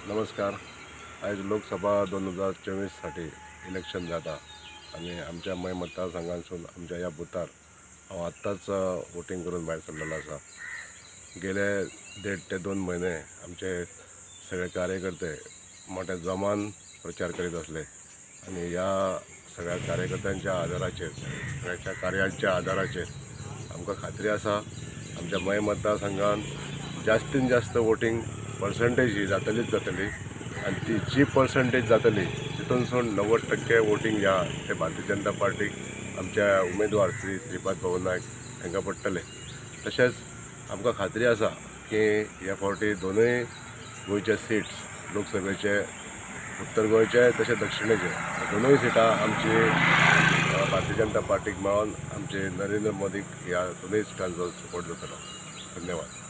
नमस्कार. आयज लोकसभा 2024 साठी इलेक्शन जाता आनी आमच्या मय मतदारसंघांसून आमच्या ह्या बुथार हांव आत्ताच वोटींग करून भायर सरलेलो आसा. गेले 1.5 ते 2 म्हयने आमचे सगळे कार्यकर्ते मोठ्या जोमान प्रचार करीत आसले आनी ह्या सगळ्या कार्यकर्त्यांच्या आदाराचेर, सगळ्यांच्या कार्यांच्या आदाराचेर आमकां खात्री आसा आमच्या मय मतदारसंघान जास्तीन जास्त वोटींग पर्संटेज ही जातलीच जातली आनी ती जी पर्संटेज जातली तितूनसून 90% वोटींग ह्या ते भारतीय जनता पार्टीक आमच्या उमेदवार श्री श्रीपाद भाऊ नायक हांकां पडटले. तशेंच आमकां खात्री आसा की ह्या फावटी दोनूय गोंयचे सिट्स लोकसभेचे, उत्तर गोंयचे तशें दक्षिणेचे दोनूय सिटां आमची भारतीय जनता पार्टीक मेळोन आमचे नरेंद्र मोदीक ह्या दोनूय सिटांचो सपोर्ट जातलो. धन्यवाद.